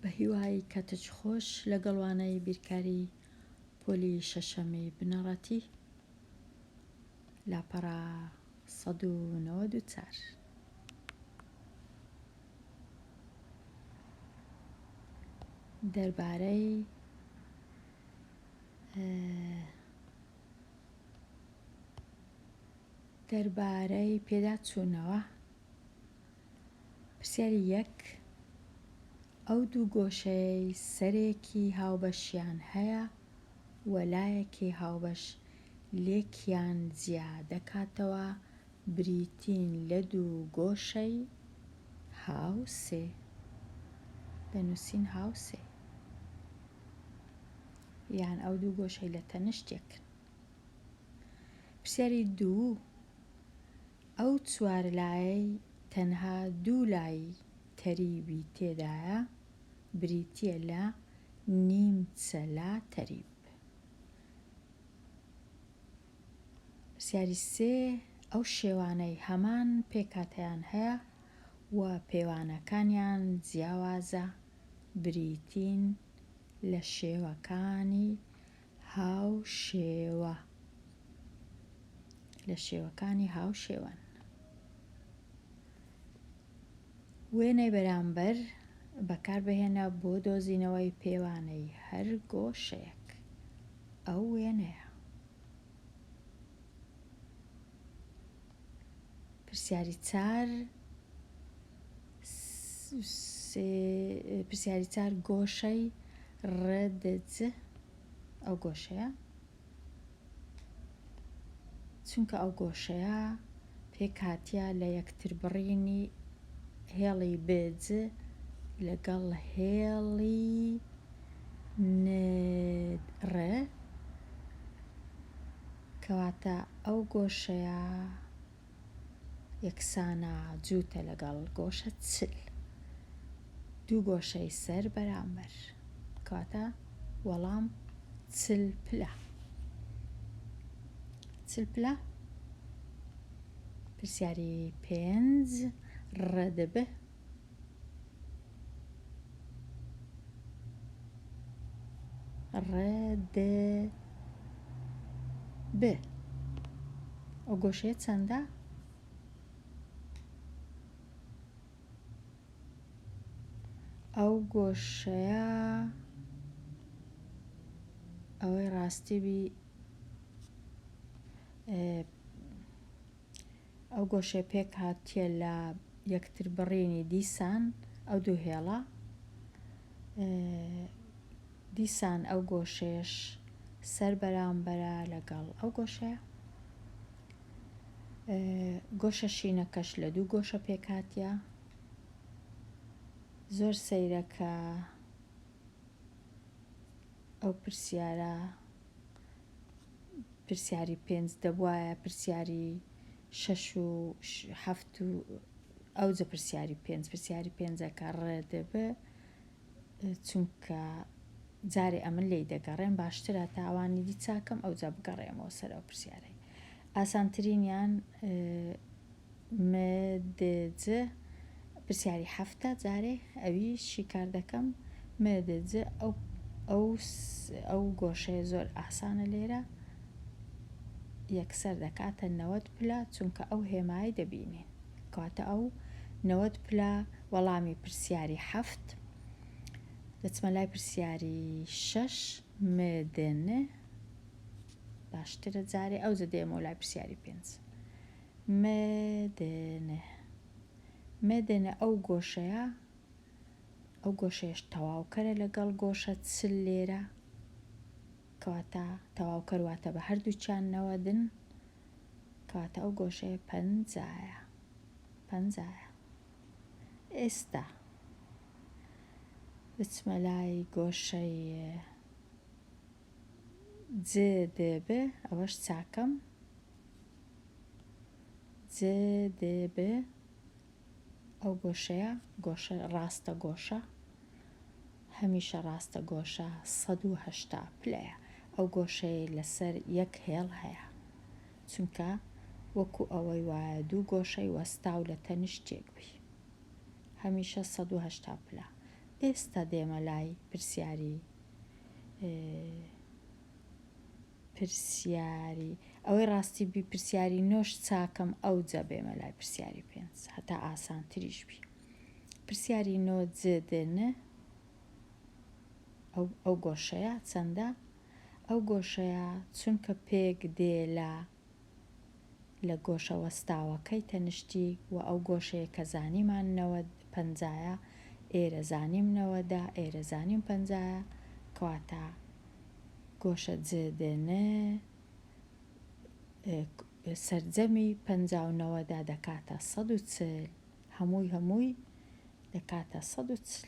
بەهیوای کاتێکی خۆش لەگەڵ وانەی بیرکاری پۆلی شەشەمی بنەڕەتی لاپەڕە 194. دەربارەی دەربارەی پێداچوونەوە پرسیاری یەک، ئەو دوو گۆشەیەی سەرێکی هاوبەشیان هەیە و لایەکی هاوبەش لێکیان جیا دەکاتەوە بریتین لە دوو گۆشەی هاوسێ. دەنووسین هاوسێ یان ئەو دوو گۆشەی لە تەنشت یەکن. پرسیاری دوو، ئەو چوارلایەی تەنها دوو لای تەریبی تێدایە بریتییە لە نیمچە لا تەریب. پرسیاری سێ، ئەو شێوانەی هەمان پێکهاتەیان هەیە و پێوانەکانیان جیاوازە بریتین لە شێوەکانی هاوشێوە لە شێوەکانی هاوشێوەن. وێنەی بەرامبەر بەکاربهێنە بۆ دۆزینەوەی پێوانەی هەر گۆشەیەک. ئەو وێنەیە. پرسیاری چار پرسیاری چار گۆشەی ڕدج ئەو گۆشەیە چونکە ئەو گۆشەیە پێکهاتیە لە یەکتربڕینی هێڵی بج لەگەڵ هێڵی ن-ر کەواتە ئەو گۆشەیە یەکسانە جووتە لەگەڵ گۆشە 40 دوو گۆشەی سەر بەرامبەر کەواتە وەڵام 40 پلە 40 پلە پرسیاری پێنج ڕدب ڕ د ب ئەو گۆشەیە چەندە؟ ئەو گۆشەیە ئەوەی ڕاستی بی ئەو گۆشەیە پێکهاتیە لە یەکتربڕینی دیسان ئەو دوو هێڵە دیسان ئەو گۆشەیەش سەر بەرامبەرە لەگەڵ ئەو گۆشەیە گۆشە شینەکەش لە دوو گۆشە پێکهاتیە زۆر سەیرە کە ئەو پرسیارە پرسیاری پێنج دەبوایە پرسیاری شەش و حەفت و ئەوجە پرسیاری پێنج پرسیاری پێنجەکە ڕێدب چونکە جارێ ئەمن لێی دەگەڕێم باشترە تا ئەوانی دی چاکەم ئەوجا بگەڕێمەوە سەر ئەو پرسیارەی ئاسانترینیان م د ج پرسیاری حەفتە جارێ ئەوی شیکار دەکەم م د ج ئەو ئەو ئەو گۆشەیە زۆر ئاسانە لێرە یەکسەر دەکاتە 90 پلە چونکە ئەو هێمای دەبینین کەواتە ئەو 90 پلە وەڵامی پرسیاری حەفت دەچمە لای پرسیاری شەش م د ن باشترە جارێ ئەوجە دێمەوە لای پرسیاری پێنج م د ن م د ن ئەو گۆشەیە ئەو گۆشەیەش تەواوکەرە لەگەڵ گۆشە 40 لێرە کەواتە تەواوکەر واتە بە هەردووکیان نەوەدن کەواتە ئەو گۆشەیە پەنجایە پەنجایە ئێستا بچمە لای گۆشەی ج د ب ئەوەش چاکەم ج د ب ئەو گۆشەیە گۆشە ڕاستە گۆشە هەمیشە ڕاستە گۆشە 180 پلەیە ئەو گۆشەیە لەسەر یەک هێڵ هەیە چونکە وەکو ئەوەی وایە دوو گۆشەی وەستاو لە تەنیشت یەک بی هەمیشە 180 پلە. ئێستا دێمە لای پرسیاری پرسیاری ئەوەی ڕاستی بی پرسیاری نۆش چاکەم ئەوجا بێمە لای پرسیاری پێنج هەتا ئاسانتریش بی پرسیاری نۆ ج د ن ئەو ئەو گۆشەیە چەندە ئەو گۆشەیە چونکە پێک دێ لە لە گۆشە وەستاوەکەی تەنشتی و ئەو گۆشەیە کە زانیمان 90 پەنجایە ئێرە زانیم نەوەدە ئێرە زانیم پەنجایە کەواتە گۆشە ج د ن سەرجەمی 50 و نەوەدە دەکاتە 140 هەمووی هەمووی دەکاتە 140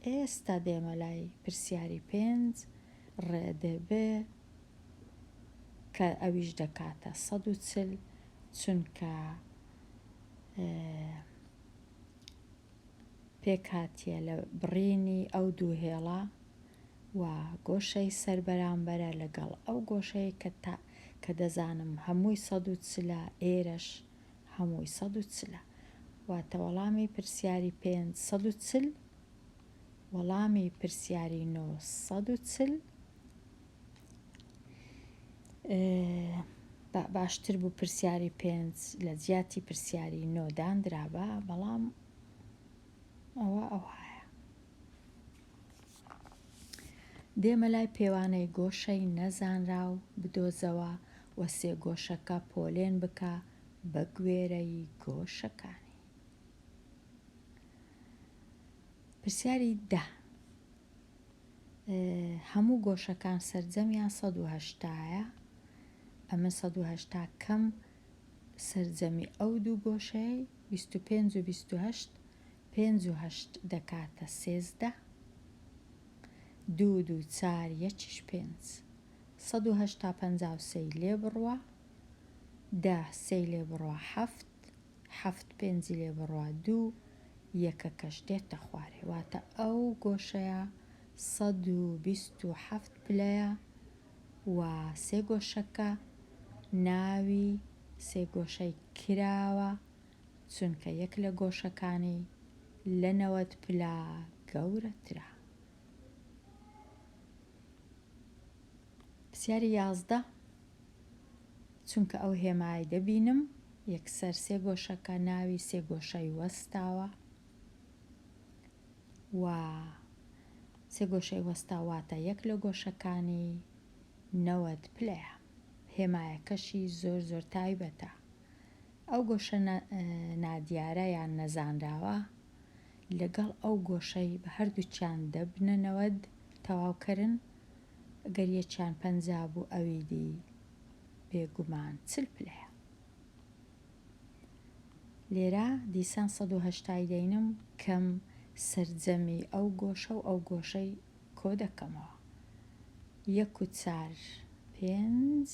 ئێستا دێمە لای پرسیاری پێنج ڕ د ب کە ئەویش دەکاتە 140 چونکە پێکهاتیە لە بڕینی ئەو دوو هێڵە و گۆشەی سەر بەرامبەرە لەگەڵ ئەو گۆشەی کە تا کە دەزانم هەمووی 140 ئێرەش هەمووی 140 واتە وەڵامی پرسیاری پێنج 140 وەڵامی پرسیاری نۆ 140 باشتر بوو پرسیاری پێنج لە جیاتی پرسیاری نۆ داندرابا بەڵام ئەوە ئەوهایە. دێمە لای پێوانەی گۆشەی نەزانراو بدۆزەوە و سێگۆشەکە پۆلێن بکە بە گوێرەی گۆشەکانی. پرسیاری دە. هەموو گۆشەکان سەرجەمیان 180یە ئەمن 180 کەم سەرجەمی ئەو دوو گۆشەیەی 25 و 28 پێنج و هەشت دەکاتە 13 دوو دوو چار یەکیش پێنج 180 53 لێ بڕوا دە سێی لێ بڕوا حەفت حەفت پێنجی لێ بڕوا دوو یەکەکەش دێتە خوارێ واتە ئەو گۆشەیە 127 پلەیە و سێگۆشەکە ناوی سێگۆشەی کراوە چونکە یەک لە گۆشەکانی لە 90 پلە گەورەترە. پرسیاری 11 چونکە ئەو هێمای دەبینم یەکسەر سێگۆشەکە ناوی سێگۆشەی وەستاوە و سێگۆشەی وەستا واتە یەک لە گۆشەکانی 90 پلەیە. هێمایەکەشی زۆر زۆر تایبەتە. ئەو گۆشە نادیارە یان نەزانراوە لەگەڵ ئەو گۆشەی بە هەردووکیان دەبنە 90 تەواوکەرن، گەر یەکیان 50 بوو ئەوی دی بێگومان 40 پلەیە. لێرە دیسان 180 دەینم کەم سەرجەمی ئەو گۆشە و ئەو گۆشەی کۆ دەکەمەوە. یەک و چار پێنج،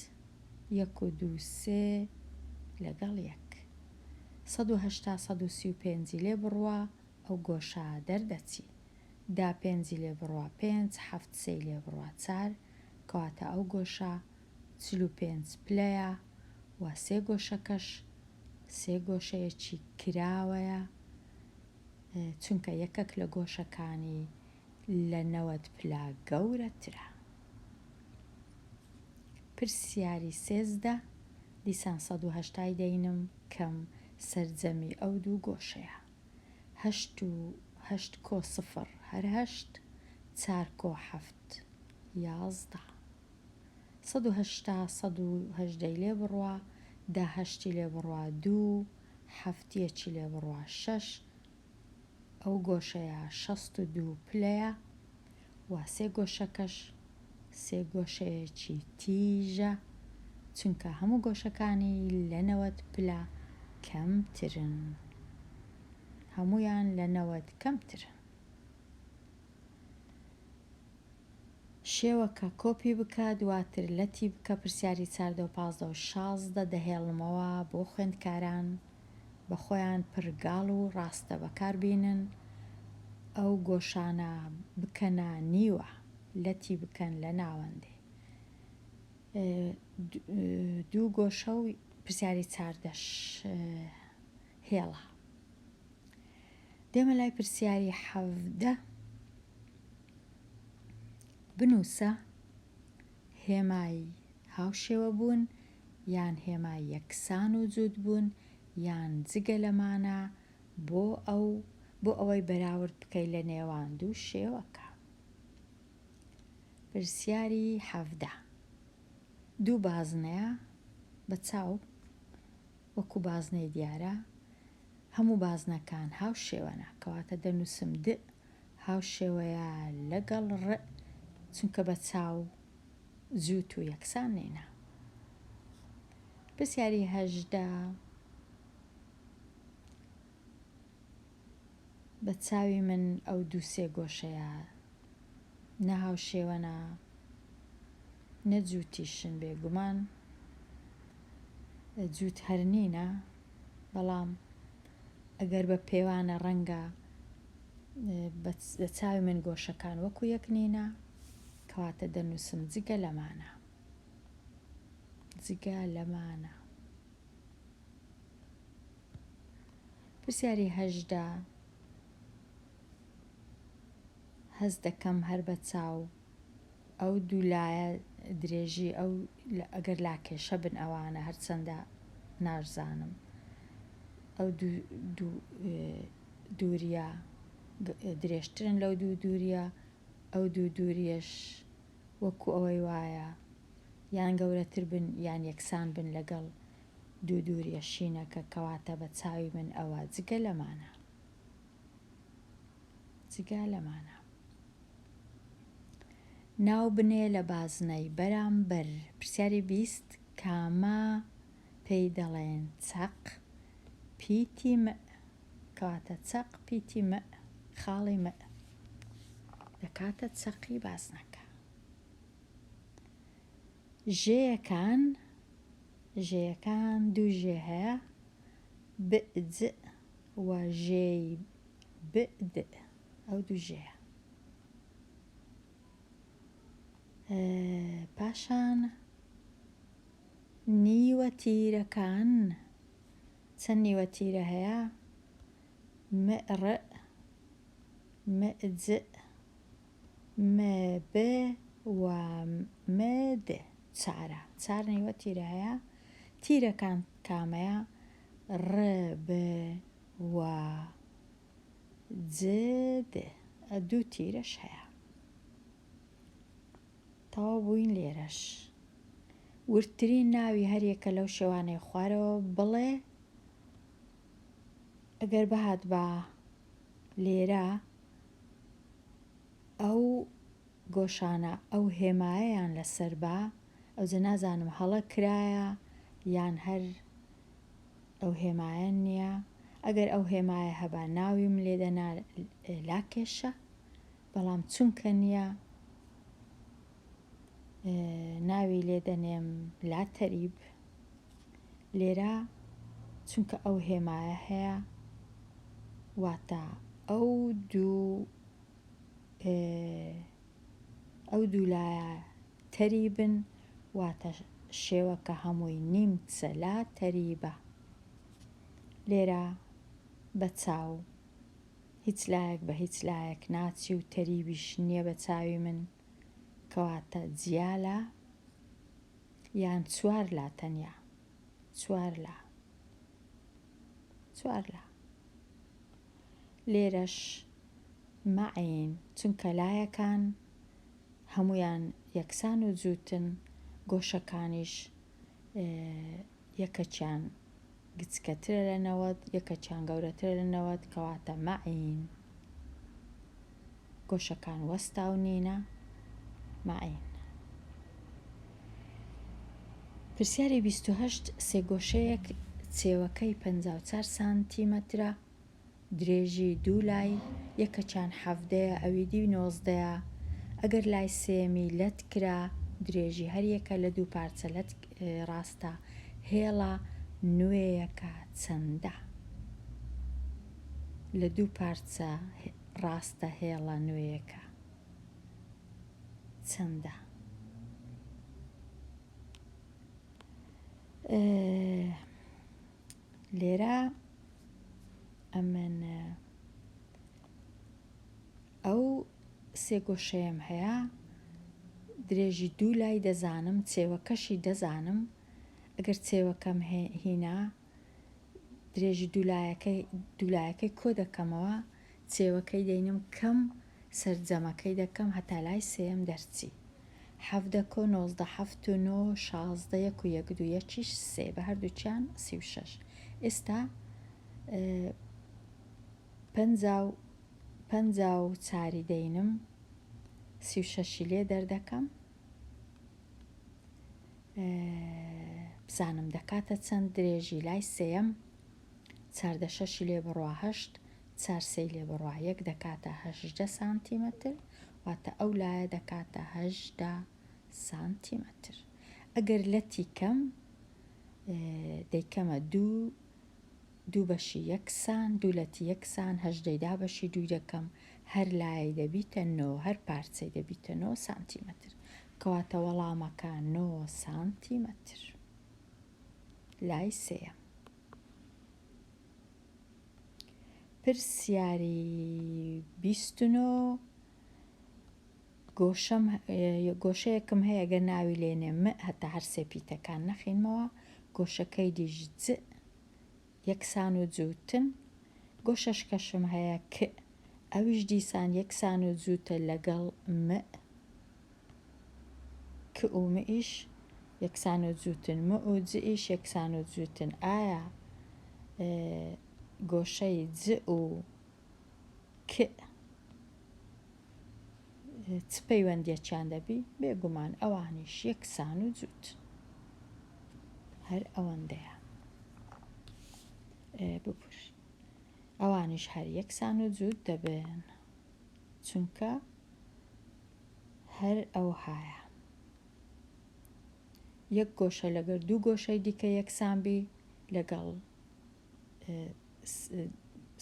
یەک و دوو سێ لەگەڵ یەک. 180 135ی لێ بڕوا ئەو گۆشە دەردەچی. دا پێنجی لێ بڕوا پێنج، حەفت سێی لێ بڕوا چار، کەواتە ئەو گۆشە 45 پلەیە و سێ گۆشەکەش سێ گۆشەیەکی کراوەیە چونکە یەکەک لە گۆشەکانی لە 90 پلە گەورەترە. پرسیاری 13 دیسان 180 دەینم کەم سەرجەمی ئەو دوو گۆشەیە. هەشت و هەشت کۆ سفر هەر هەشت، چار کۆ حەفت 11. 180 118ی لێ بڕوا، دە هەشتی لێ بڕوا دوو، حەفت یەکی لێ بڕوا شەش، ئەو گۆشەیە 62 پلەیە و سێ گۆشەکەش سێ گۆشەیەکی تیژە چونکە هەموو گۆشەکانی لە 90 پلە کەمترن. هەموویان لە 90 کەمترن. شێوەکە کۆپی بکە دواتر لەتی بکە پرسیاری چاردە و پازدە و 16 دەهێڵمەوە بۆ خوێندکاران بە خۆیان پرگاڵ و ڕاستە بەکار بینن ئەو گۆشانە بکەنە نیوە لەتی بکەن لە ناوەندێ دوو گۆشە و پرسیاری چاردەش هێڵە. دێمە لای پرسیاری 17. بنووسە هێمای هاوشێوەبوون یان هێمای یەکسان و جووتبوون یان جگە لەمانە بۆ ئەو بۆ ئەوەی بەراورد بکەی لە نێوان دوو شێوەکە. پرسیاری 17. دوو بازنەیە بە چاو وەکو بازنەی دیارە هەموو بازنەکان هاوشێوەنە کەواتە دەنووسم د هاوشێوەیە لەگەڵ ڕ چونکە بە چاو جووت و یەکسان نینە. پرسیاری 18. بە چاوی من ئەو دوو سێ گۆشەیە نە هاوشێوەنە نە جووتیشن بێگومان جووت هەر نینە بەڵام ئەگەر بە پێوانە ڕەنگە بە چاوی من گۆشەکان وەکو یەک نینە کەواتە دەنووسم جگە لەمانە جگە لەمانە. پرسیاری 18. هەست دەکەم هەر بە چاو ئەو دوو لایە درێژی ئەو ئەگەر لاکێشە بن ئەوانە هەرچەندە ناشزانم ئەو دوو دووریە درێژترن لەو دوو دووریە ئەو دوو دووریەش وەکو ئەوەی وایە یان گەورەتر بن یان یەکسان بن لەگەڵ دوو دووریە شینەکە کەواتە بە چاوی من ئەوە جگە لەمانە جگە لەمانە. ناو بنێ لە بازنەی بەرامبەر. پرسیاری 20. کامە پێی دەڵێن چەق پیتی م؟ کەواتە چەق پیتی م خاڵی م دەکاتە چەقی بازنەکە. ژێیەکان ژێیەکان دوو ژێ هەیە ب ج و ژێی ب د ئەو دوو ژێیە. پاشان نیوە تیرەکان چەند نیوە تیرە هەیە؟ م ڕ م ج م ب و م د چارە چار نیوە تیرە هەیە تیرەکان کامەیە؟ ڕ ب و ج د دوو تیرەش هەیە. تەواو بووین لێرەش. وردترین ناوی هەریەکە لەو شێوانەی خوارەوە بڵێ ئەگەر بهاتبا لێرە ئەو گۆشانە ئەو هێمایەیان لەسەر با ئەوجە نازانم هەڵە کرایە یان هەر ئەو هێمایە نییە ئەگەر ئەو هێمایە هەبا ناویم لێدەنا لاکێشە بەڵام چونکە نییە ناوی لێ دەنێم لا تەریب لێرە چونکە ئەو هێمایە هەیە واتە ئەو دوو ئەو دوو لایە تەریبن واتە شێوەکە هەمووی نیمچە لا تەریبە لێرە بە چاو هیچ لایەک بە هیچ لایەک ناچی و تەریبیش نییە بە چاوی من کەواتە جیا لا یان چوار لا تەنیا چوار لا چوار لا لێرەش مەعین چونکە لایەکان هەمویان یەکسان و جووتن گۆشەکانیش یەکەکیان گچکەترە لە 90 یەکەکیان گەورەترە لە 90 کەواتە مەعین گۆشەکان وەستاو نینە مەعین. پرسیاری 28. سێگۆشەیەک چێوەکەی 54 سانتیمەترە درێژی دوو لای یەکەکیان حەڤدەیە ئەوی دی نۆزدەیە ئەگەر لای سێیەمی لەت کرا درێژی هەریەکە لە دوو پارچە لەت ڕاستە هێڵە نوێیەکە چەندە؟ لە دوو پارچە ڕاستە هێڵە نوێیەکە چەندە؟ لێرە ئەمن ئەو سێگۆشەیەم هەیە. درێژی دوو لای دەزانم چێوەکەشی دەزانم ئەگەر چێوەکەم هینا درێژی دوولایەکەی دوولایەکەی کۆ دەکەمەوە چێوەکەی دەینم کەم سەرجەمەکەی دەکەم هەتا لای سێیەم دەرچی 17 کۆ 19 هەفت و نۆ 16 یەک و یەک دوو یەکیش سێ بە هەردووکیان 36 ئێستا پەنجا و پەنجا و چاری دەینم سی و شەشی لێ دەردەکەم بزانم دەکاتە چەند درێژی لای سێیەم چاردە شەشی لێ بڕوا هەشت چار سێی لێ بڕوا یەک دەکاتە هەژدە سانتیمەتر واتە ئەو لایە دەکاتە هەژدە سانتیمەتر ئەگەر لەتی کەم دەیکەمە دوو دوو بەشی یەکسان، دوو لەتی یەکسان، هەژدەی دابەشی دووی دەکەم، هەر لایەی دەبیتە نۆ، هەر پارچەی دەبیتە نۆ سانتیمەتر. کەواتە وەڵامەکە نۆ سانتیمەتر. لای سێیەم. پرسیاری 29 گۆشەم گۆشەیەکم هەیە گەر ناوی لێنێم م هەتا هەر سێ پیتەکان نەخینمەوە گۆشەکەی دیش ج یەکسان و جووتن گۆشەشکەشم هەیە ک ئەویش دیسان یەکسان و جووتە لەگەڵ م ک و مئیش یەکسان و جووتن م و جئیش یەکسان و جووتن ئایا گۆشەی ج و ک چ پەیوەندیەکیان دەبی؟ بێگومان ئەوانیش یەکسان و جووتن. هەر ئەوەندەیە. ببور. ئەوانیش هەر یەکسان و جووت دەبن. چونکە هەر ئەوهایە. یەک گۆشە لەگەر دوو گۆشەی دیکە یەکسان بی لەگەڵ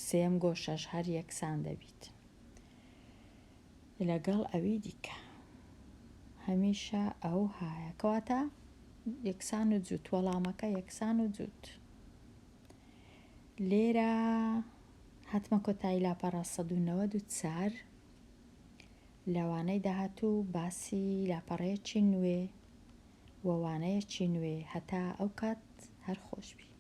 سێیەم گۆشەش هەر یەکسان دەبیت لەگەڵ ئەوی دیکە هەمیشە ئەو هایە کەواتە یەکسان و جووت وەڵامەکە یەکسان و جووت لێرە هاتمە کۆتایی لاپەڕە 194 لەوانەی داهاتوو باسی لاپەڕەیەکی نوێ و وانەیەکی نوێ هەتا ئەو کات هەر خۆش بی.